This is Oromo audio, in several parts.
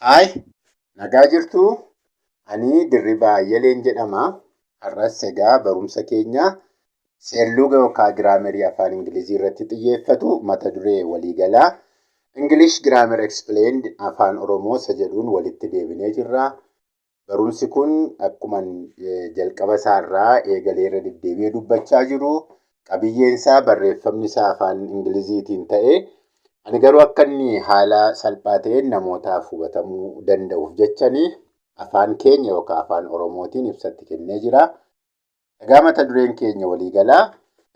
Haay, nagaa jirtuu? Ani Dirribaa Ayyaleen jedhama. Har'as egaa barumsa keenya seerluga yookaan giraamerii afaan Ingilizii irratti xiyyeeffatu mata duree waliigalaa English Grammar Explained Afaan Oromoo isa jedhuun walitti deebinee jirra. Barumsi kun akkuman jalqaba isaa irraa eegalee irra deddeebi'ee dubbachaa jiru qabiyyeen isaa barreeffamni isaa afaan Ingiliziitiin ta'e ani garuu akka inni haala salphaa ta'een namootaaf hubatamuu danda'uuf jechanii afaan keenya yookaan afaan Oromootiin ibsatti kennee jira. Egaa mata dureen keenya waliigalaa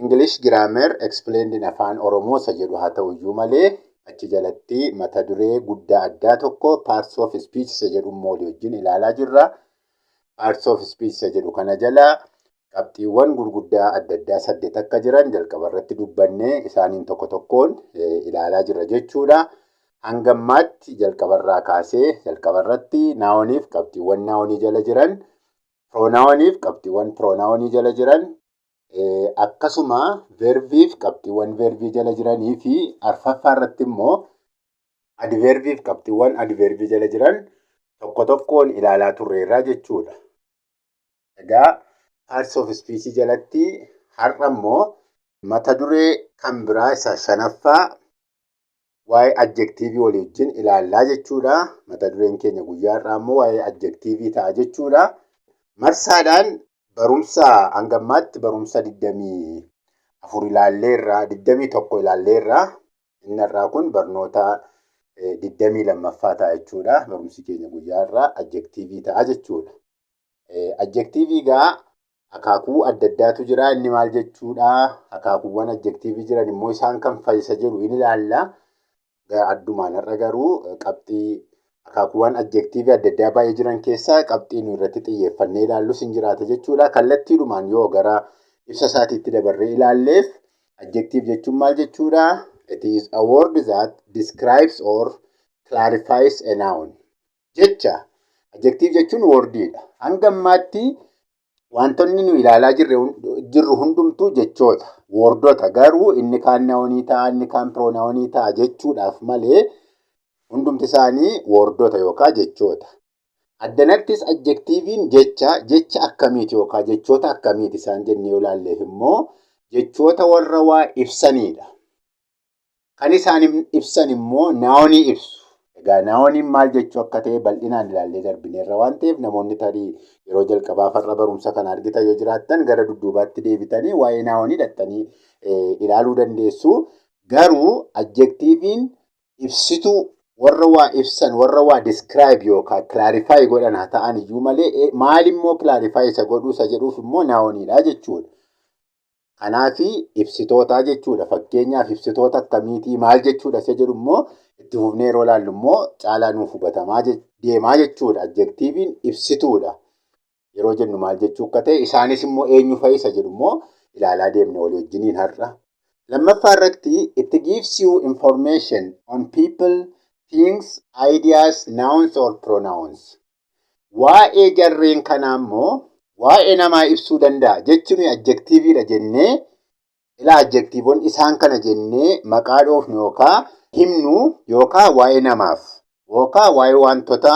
English Grammar Explained in Afaan Oromoo isa jedhu haa ta'u iyyuu malee achi jalatti mata duree guddaa addaa tokko Parts of Speech isa jedhu immoo walii wajjin ilaalaa jirra. Parts of Speech isa jedhu kana jala qabxiiwwan gurguddaa adda addaa saddeet akka jiran jalqaba irratti dubbannee isaaniin tokko tokkoon ilaalaa jirra jechuudha. Hanga ammaatti jalqabarraa kaasee jalqaba irratti naawoniif qabxiiwwan naawonii jala jiran, Piroonaawoniif qabxiiwwan piroonaawonii jala jiran, akkasuma verbiif qabxiiwwan verbii jala jiranii fi arfaffaa irratti immoo adverbiif qabxiiwwan adverbii jala jiran tokko tokkoon ilaalaa turreerraa jechuudha. Egaa parts of speech jalatti har'a immoo mata duree kan biraa isa shanaffaa waa'ee adjektiivii walii wajjin ilaallaa jechuudha. Mata dureen keenya guyyaa har'aa immoo waa'ee adjektiivii ta'a jechuudha. Marsaadhaan barumsa hanga ammaatti barumsa 24 ilaalleerra, 21 ilaalleerra. Inni har'aa kun barnoota 22ffaa ta'a jechuudha. Barumsi keenya guyyaa har'aa adjektiivii ta'a jechuudha. Adjektiivii gaa akaakuu adda addaatu jira. Inni maal jechuudha? Akaakuuwwan adjektiivii jiran immoo isaan kam fa'i isa jedhu in ilaalla. Addumaan har'a garuu qabxii akaakuuwwan adjektiivii adda addaa baay'ee jiran keessaa qabxii nu irratti xiyyeeffannee ilaallus hin jiraata jechuudha. Kallattiidhumaan yoo gara ibsa isaatiitti dabarree ilaalleef adjektiiv jechuun maal jechuudha? It is a word that describes or clarifies a noun. Jecha adjective jechuun wordiidha. Hanga ammaatti wantoonni nu ilaalaa jirru hundumtuu jechoota, wordota. Garuu inni kaan naawonii ta'a, inni kaan piroonaawonii ta'a jechuudhaaf malee hundumti isaanii wordota yookaan jechoota. Addanattis adjektiiviin jecha, jecha akkamiiti yookaan jechoota akkamiiti isaan jennee yoo ilaalleef immoo jechoota warra waa ibsaniidha. Kan isaan ibsan immoo naawonii ibsu. Egaa naawoniin maal jechuu akka ta'e bal'inaan ilaallee darbineerra waan ta'eef namoonni tarii yeroo jalqabaaf har'a barumsa kana argitan yoo jiraattan gara dudduubaatti deebitanii waa'ee naawonii dhattanii ilaaluu dandeessu. Garuu adjektiiviin ibsituu warra waa ibsan, warra waa describe yookaan clarify godhan haa ta'an iyyuu malee maal immoo clarify isa godhuu isa jedhuuf immoo naawoniidha jechuudha. Kanaafi ibsitoota jechuudha. Fakkeenyaaf ibsitoota akkamiitii maal jechuudha isa jedhu immoo itti fufnee yeroo ilaallu immoo caalaa nuuf hubatamaa deemaa jechuudha. Adjektiiviin ibsituudha. Yeroo jennu maal jechuu akka ta'e isaanis immoo eenyu fa'i isa jedhu immoo ilaalaa deemna walii wajjiniin har'a. Lammaffaa irratti it gives you information on people, things, ideas, nouns or pronouns. Waa'ee jarreen kanaa immoo waa'ee namaa ibsuu danda'a. Jechi nuyi adjektiiviidha jennee ilaa adjektiivonni isaan kana jennee maqaa dhoofnu yookaa himnu yookaa waa'ee namaaf yookaa waa'ee wantoota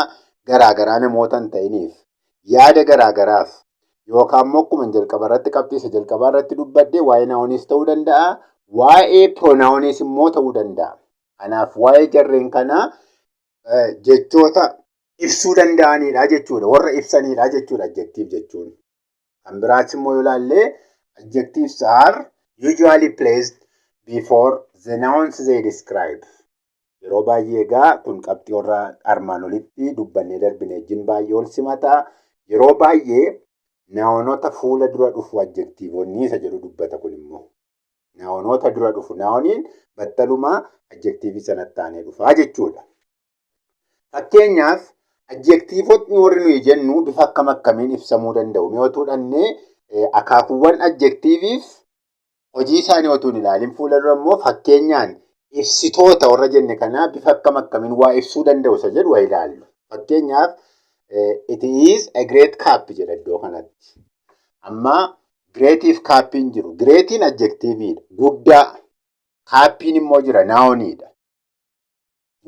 garaagaraa namoota hin ta'iniif yaada garaagaraaf yookaan immoo akkuma jalqaba irratti qabxii isa jalqabaa irratti dubbadhe waa'ee naawoniis ta'uu danda'a, waa'ee piroonaawoniis immoo ta'uu danda'a. Kanaaf waa'ee jarreen kanaa jechoota ibsuu danda'anidha jechuudha. Warra ibsanidha jechuudha adjective jechuun. Kan biraas immoo yoo ilaalle adjectives are usually placed before the nouns they describe. Yeroo baay'ee egaa kun qabxii warra armaan olitti dubbannee darbine wajjin baay'ee ol simata. Yeroo baay'ee naawonota fuula dura dhufu adjektiivonni isa jedhu dubbata kun immoo. Naawonoota dura dhufu. Naawoniin battaluma adjektiivii sanatti aanee dhufaa jechuudha. Fakkeenyaaf adjektiivotni warri nuyi jennu bifa akkam akkamiin ibsamuu danda'u? Mee otuu dhannee akaakuuwwan adjektiiviif hojii isaanii otuu hin ilaalin fuula dura immoo fakkeenyaan ibsitoota warra jenne kanaa bifa akkam akkamiin waa ibsuu danda'u isa jedhu haa ilaallu. Fakkeenyaaf it is a great cup jedha iddoo kanatti. Amma Greatiif cupiin jiru. Greatiin adjectiveiidha. Guddaa. Cupiin immoo jira, nouniidha.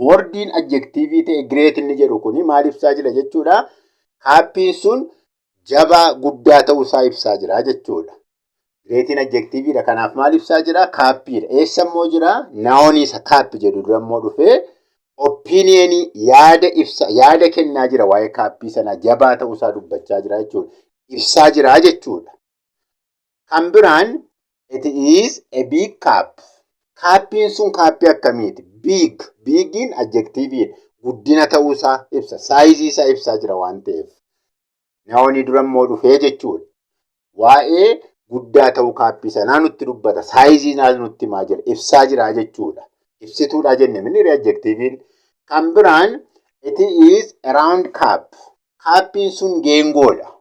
Wordiin adjectiveii ta'e great inni jedhu kuni maal ibsaa jira jechuudha? Cupiin sun jabaa, guddaa ta'uusaa ibsaa jira jechuudha. Greatiin adjectiveiidha. Kanaaf maal ibsaa jira? Cupiidha. Eessa immoo jira? Nounii isa cup jedhu dura immoo dhufee opinionii, yaada ibsa, yaada kennaa jira. Waa'ee cupii sanaa jabaa ta'uusaa dubbachaa jira jechuudha. Ibsaa jira jechuudha. Kan biraan, it is a big cup. Cupiin sun cupii akkamiiti? Big. Bigiin adjectiveiidha. Guddina ta'uusaa ibsa. Sizeii isaa ibsaa jira waan ta'eef. Nounii dura immoo dhufee jechuudha. Waa'ee guddaa ta'uu cupii sanaa nutti dubbata. Sizeii isaa nutti himaa jira. Ibsaa jira jechuudha. Ibsituudha jenne minni adjectiveiin. Kan biraan, it is a round cup. Cupiin sun geengoodha.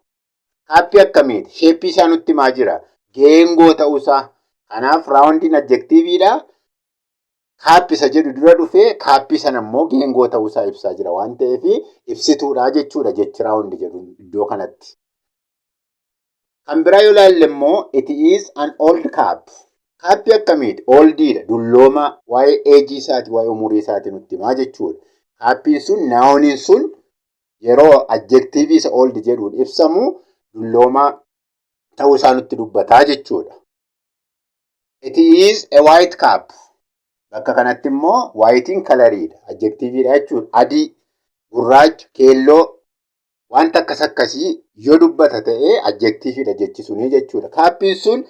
Cupii akkamiiti? Shapeii isaa nutti himaa jira. Geengoo ta'uusaa. Kanaaf roundiin adjectiveiidha. Cup isa jedhu dura dhufee cupii sana immoo geengoo ta'uusaa ibsaa jira waan ta'eef ibsituudha jechuudha jechi round jedhu iddoo kanatti. Kan biraa yoo ilaalle immoo, it is an old cup. Cupii akkamiiti? Oldiidha. Dullooma, waa'ee ageii isaati, waa'ee umurii isaati nutti himaa jechuudha. Cupiin sun, nouniin sun yeroo adjectiveii isa old jedhuun ibsamu dulloomaa ta'uu isaa nutti dubbataa jechuudha. It is a white cup. Bakka kanatti immoo whiteiin coloriidha. Adjectiveiidha jechuudha. Adii, gurraacha, keelloo, wanta akkas akkasii yoo dubbata ta'ee adjectiveiidha jechi sunii jechuudha. Cupiin sun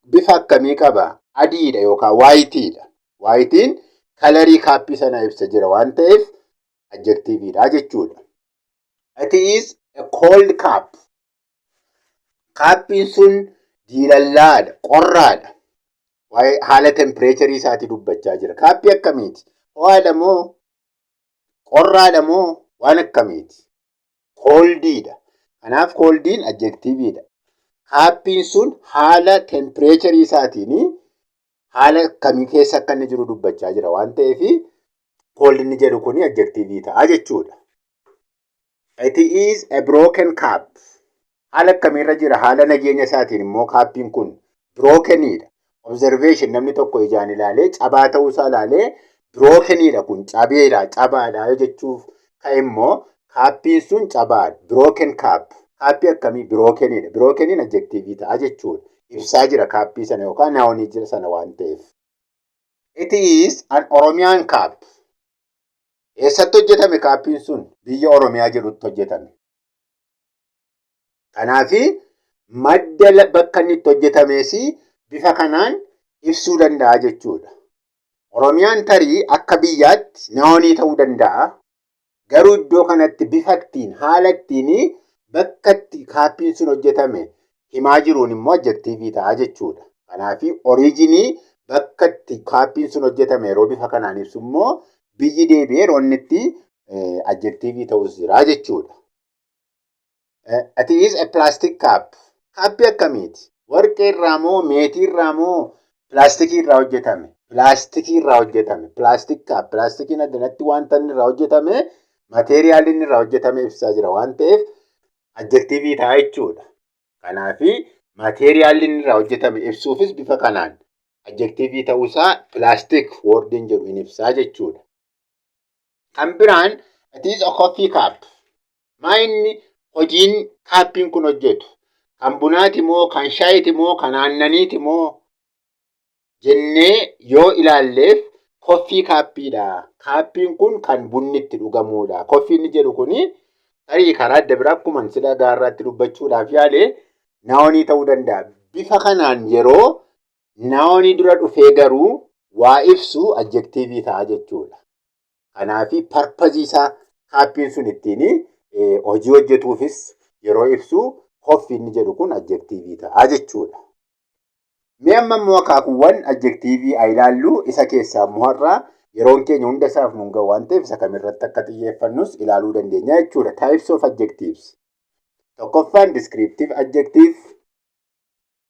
bifa akkamii qaba? Adiidha yookaan whiteiidha. Whiteiin colorii cupii sanaa ibsa jira waan ta'eef adjectiveiidha jechuudha. It is a cold cup. Cupiin sun diilallaadha, qorraadha. Waa'ee haala temperatureii isaatii dubbachaa jira. Cupii akkamiiti? Ho'aadha moo qorraadha moo waan akkamiiti? Coldiidha. Kanaaf coldiin adjectiveiidha. Cupiin sun haala temperatureii isaatiin haala akkamii keessa akka inni jiru dubbachaa jira waan ta'eef cold inni jedhu kun adjectiveii ta'a jechuudha. It is a broken cup. Haala akkamiirra jira? Haala nageenya isaatiin immoo cupiin kun brokeniidha. Observation, namni tokko ijaan ilaalee cabaa ta'uusaa ilaalee brokeniidha, kun cabeedha, cabaadha jechuuf ka'e immoo cupiin sun cabaadha. Broken cup. Cupii akkamii? Brokeniidha. Brokeniin adjectiveii ta'a jechuudha. Ibsaa jira cupii sana yookaan nounii jira sana waan ta'eef. It is an Oromiyaan cup. Eessatti hojjetame cupiin sun? Biyya Oromiyaa jedhutti hojjetame. Kanaafi madda bakka inni itti hojjetames bifa kanaan ibsuu danda'a jechuudha. Oromiyaan tarii akka biyyaatti nounii ta'uu danda'a. Garuu iddoo kanatti bifa ittiin, haala ittiin bakka itti cupiin sun hojjetame himaa jiruun immoo adjectiveii ta'a jechuudha. Kanaafi originii bakka itti cupiin sun hojjetame yeroo bifa kanaan ibsu immoo biyyi deebi'ee yeroo inni itti adjectiveii ta'us jira jechuudha. It is a plastic cup. Cupii akkamiiti? Warqee irraa moo meetii irraa moo pilaastikii irraa hojjetame? Pilaastikii irraa hojjetame. Plastic cup. Pilaastikiin addanatti wanta inni irraa hojjetame, materialli inni irraa hojjetame ibsaa jira waan ta'eef adjectiveii ta'a jechuudha. Kanaafi materialli inni irraa hojjetame ibsuufis bifa kanaan adjectiveii ta'uusaa plastic wordiin jedhu hin ibsaa jechuudha. Kan biraan, it is a coffee cup. Maa inni hojiin cupiin kun hojjetu? Kan bunaati moo, kan shaayiiti moo, kan aannaniiti moo jennee yoo ilaalleef coffee cupiidha. Cupiin kun kan bunni itti dhugamudha. Coffee inni jedhu kuni tarii karaa adda biraa akkuma sila gaarraatti dubbachuudhaaf yaale nounii ta'uu danda'a. Bifa kanaan yeroo nounii dura dhufee garuu waa ibsu adjectiveii ta'a jechuudha. Kanaafi purposeii isaa cupiin sun ittiin hojii hojjetuufis yeroo ibsu coffee inni jedhu kun adjectiveii ta'a jechuudha. Mee amma immoo akaakuuwwan adjectiveii haa ilaallu. Isa keessaa immoo har'a yeroon keenya hunda isaaf nun ga'u waan ta'eef isa kamirratti akka xiyyeeffannus ilaaluu dandeenya jechuudha. Types of adjectives. Tokkoffaan descriptive adjective,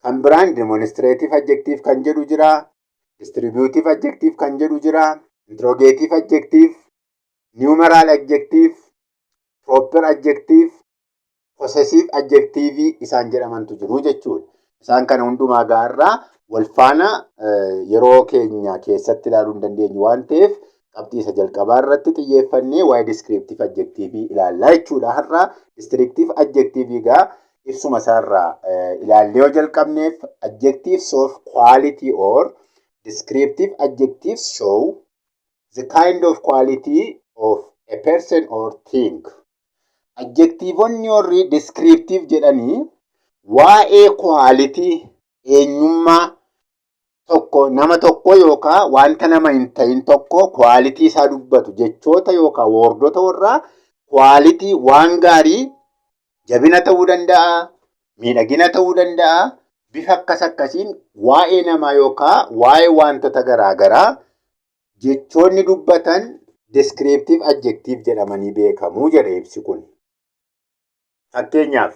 kan biraan demonstrative adjective kan jedhu jira, distributive adjective kan jedhu jira, interrogative adjective, numeral adjective, proper adjective, possessive adjective isaan jedhamantu jiru jechuudha. Isaan kana hundumaa gaarraa wal faana yeroo keenya keessatti ilaaluu hin dandeenyu waan ta'eef, qabxii isa jalqabaa irratti xiyyeeffannee waa'ee descriptive adjective ilaallaa jechuudha. Har'a descriptive adjective egaa ibsuma isaarraa ilaallee yoo jalqabneef, adjectives of quality or descriptive adjectives show the kind of quality of a person or thing. Adjectiveonni warri descriptive jedhanii waa'ee quality, eenyummaa tokko, nama tokko yookaan wanta nama hin ta'in tokko quality isaa dubbatu. Jechoota yookaan wordota warraa quality, waan gaarii, jabina ta'uu danda'a, miidhagina ta'uu danda'a, bifa akkas akkasiin waa'ee namaa yookaan waa'ee wantoota garaagaraa jechoonni dubbatan descriptive adjective jedhamanii beekamu jedha ibsi kun. Fakkeenyaaf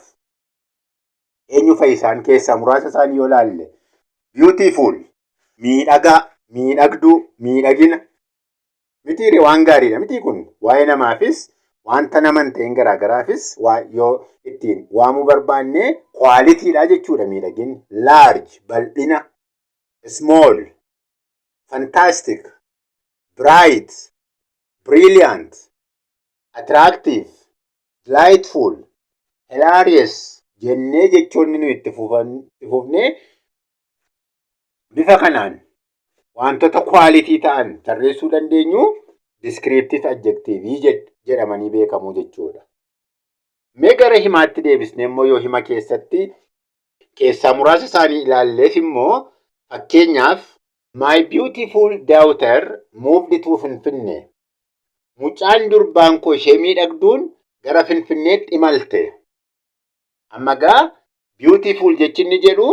eenyu fa'i? Isaan keessaa muraasa isaanii yoo ilaalle, beautiful, miidhagaa, miidhagduu, miidhagina mitiire? Waan gaariidha miti kun? Waa'ee namaafis wanta nama hin ta'in garaagaraafis yoo ittiin waamuu barbaanne qualitydha jechuudha miidhaginni. Large, bal'ina, small, fantastic, bright, brilliant, attractive, delightful, hilarious jennee jechoonni nuyi itti fufnee bifa kanaan wantoota quality ta'an tarreessuu dandeenyu descriptive adjective jedhamanii beekamu jechuudha. Mee gara himaatti deebisnee immoo yoo hima keessatti keessaa muraasa isaanii ilaalleef immoo, fakkeenyaaf, "My beautiful daughter moved to Finfinnee." Mucaan durbaan koo ishee miidhagduun gara Finfinneetti imalte. Amma gaa beautiful jechi inni jedhu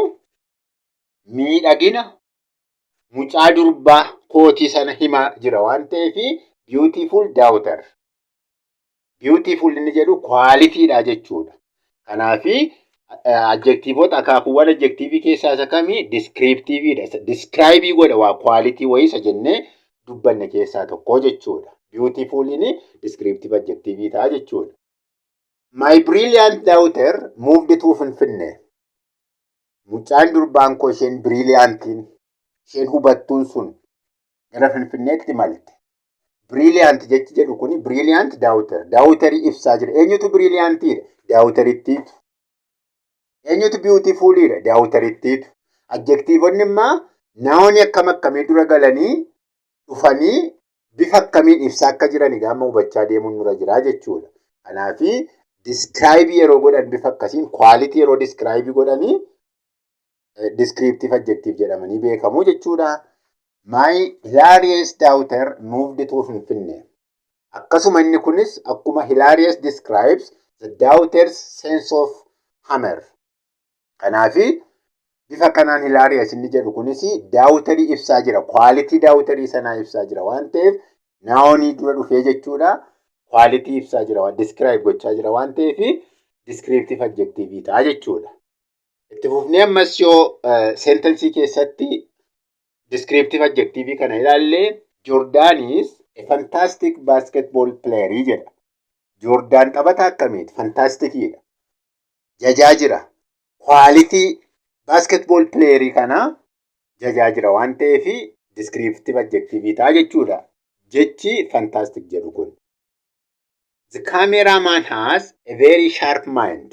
miidhagina mucaa durbaa kootii sana himaa jira waan ta'eef, beautiful daughter. Beautiful inni jedhu qualitydha jechuudha. Kanaafi adjectiveota, akaakuuwwan adjective keessaa isa kamii? Descriptiveidha. Describe godha, waa quality wayii isa jennee dubbanne keessaa tokko jechuudha. Beautiful descriptive adjective ta'a jechuudha. My brilliant daughter moved to Finfinnee. Mucaan durbaan koo isheen brilliantiin, isheen hubattuun sun gara Finfinneetti imalte. Brilliant jechi jedhu kuni, brilliant daughter. Daughterii ibsaa jira. Eenyutu brilliantiidha? Daughterittiitu. Eenyutu beautifulidha? Daughterittiitu. Adjectiveonni immoo nounii akkam akkamii dura galanii dhufanii bifa akkamiin ibsaa akka jiran gama hubachaa deemuun nurra jira jechuudha. Kanaafi describe yeroo godhan bifa akkasiin quality yeroo describe godhanii descriptive adjective jedhamanii beekamu jechuudha. My hilarious daughter moved to Finfinnee. Akkasuma inni kunis akkuma hilarious describes the daughter's sense of humor. Kanaafi bifa kanaan hilarious inni jedhu kunis daughterii ibsaa jira. Quality daughterii sanaa ibsaa jira waan ta'eef, nounii dura dhufee jechuudha. Quality ibsaa jira waan describe gochaa jira waan ta'eef, descriptive adjective ta'a jechuudha. Itti fufnee ammas yoo sentence keessatti descriptive adjective kana ilaalle, "Jordan is a fantastic basketball player" jedha. Jordaan taphataa akkamiiti? Fantasticiidha. Jajaa jira. Quality basketball player kana jajaa jira waan ta'eef, descriptive adjective ta'a jechuudha jechi fantastic jedhu kun. The cameraman has a very sharp mind.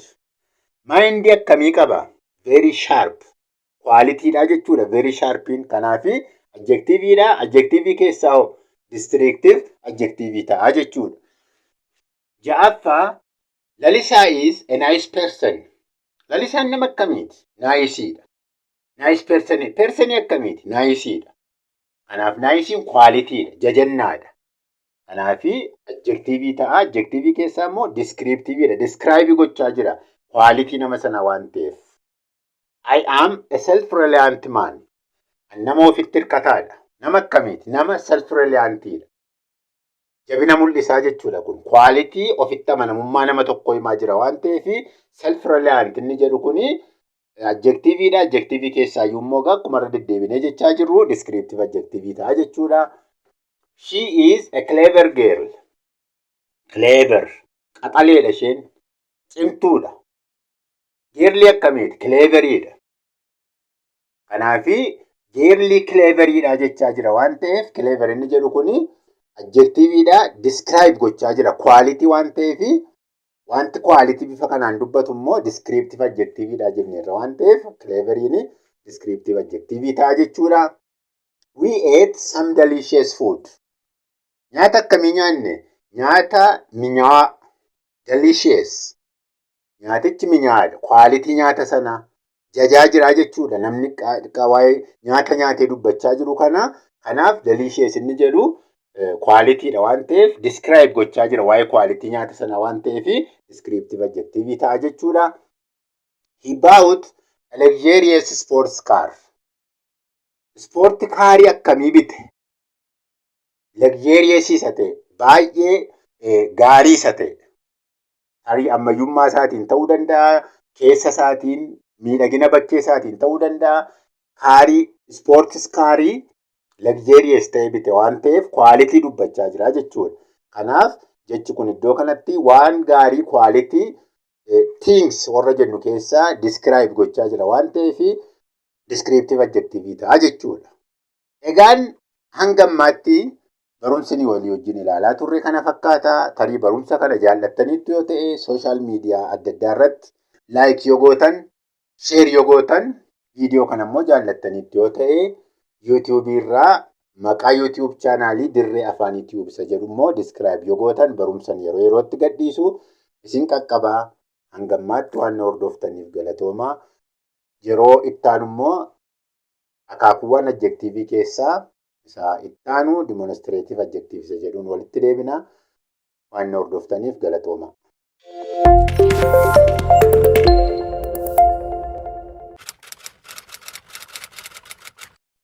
Mindii akkamii qaba? Very sharp. Qualitydha jechuudha. Very sharpiin kanaafi adjectiveidha. Adjective keessaa hoo descriptive adjective ta'a jechuudha. Ja'affaa, Lalisaa is a nice person. Lalisaan nama akkamiiti? Niceiidha. Nice person. Personii akkamiiti? Niceiidha. Kanaaf niceiin qualitydha. Jajannaadha. Kanaafi adjective ta'a. Adjective keessaa immoo descriptiveidha. Describe gochaa jira quality nama sana waan ta'eef. I am a self-reliant man. Nama ofitti hirkataadha. Nama akkamiiti? Nama self-reliantidha. Jabina mul'isaa jechuudha kun. Quality ofitti amanamummaa nama tokko himaa jira waan ta'eef, self-reliant inni jedhu kuni adjectiveidha. Adjective keessaa immoo akkuma irra deddeebinee jechaa jirru descriptive adjective ta'a jechuudha. She is a clever girl. Clever. Qaxaleedha isheen. Cimtuudha. Girli akkamiiti? Cleveriidha. Kanaafi girlii cleveriidha jechaa jira waan ta'eef, clever inni jedhu kuni adjectiveiidha, describe gochaa jira quality waan ta'eef. Wanti quality bifa kanaan dubbatu immoo descriptive adjectiveiidha jenneerra waan ta'eef, cleveriin descriptive adjective ta'a jechuudha. We ate some delicious food. Nyaata akkamii nyaanne? Nyaata mi'aawaa, delicious. Nyaatichi mi'aadha. Quality nyaata sanaa jajaa jira jechuudha. Namni waa'ee nyaata nyaatee dubbachaa jiru kana. Kanaaf delicious inni jedhu qualitydha waan ta'eef, describe gochaa jira waa'ee quality nyaata sanaa waan ta'eef, descriptive adjective ta'a jechuudha. He bought a luxurious sports car. Sport carii akkamii bite? Luxurious isa ta'e, baay'ee gaarii isa ta'e. Tarii ammayyummaa isaatiin ta'uu danda'a, keessa isaatiin, miidhagina bakkee isaatiin ta'uu danda'a. Carii, sports carii luxurious ta'e bite waan ta'eef, quality dubbachaa jira jechuudha. Kanaaf jechi kun iddoo kanatti waan gaarii, quality things warra jennu keessaa describe gochaa jira waan ta'eef, descriptive adjective ta'a jechuudha. Egaan hanga ammaatti barumsi ni walii wajjin ilaalaa turre kana fakkaata. Tarii barumsa kana jaallattaniitu yoo ta'e, social media adda addaa irratti like yoo gootan, share yoo gootan, viidiyoo kana immoo jaallattaniitu yoo ta'e, YouTubeii irraa maqaa YouTube channelii Dirree Afaan YouTube isa jedhu immoo subscribe yoo gootan, barumsan yeroo yerootti gadhiisu isin qaqqabaa. Hanga ammaatti waan na hordoftaniif galatoomaa. Yeroo ittaanu immoo akaakuuwwan adjectiveii keessaa isa ittaanu demonstrative adjective isa jedhuun walitti deebina. Waan na hordoftaniif galatoomaa.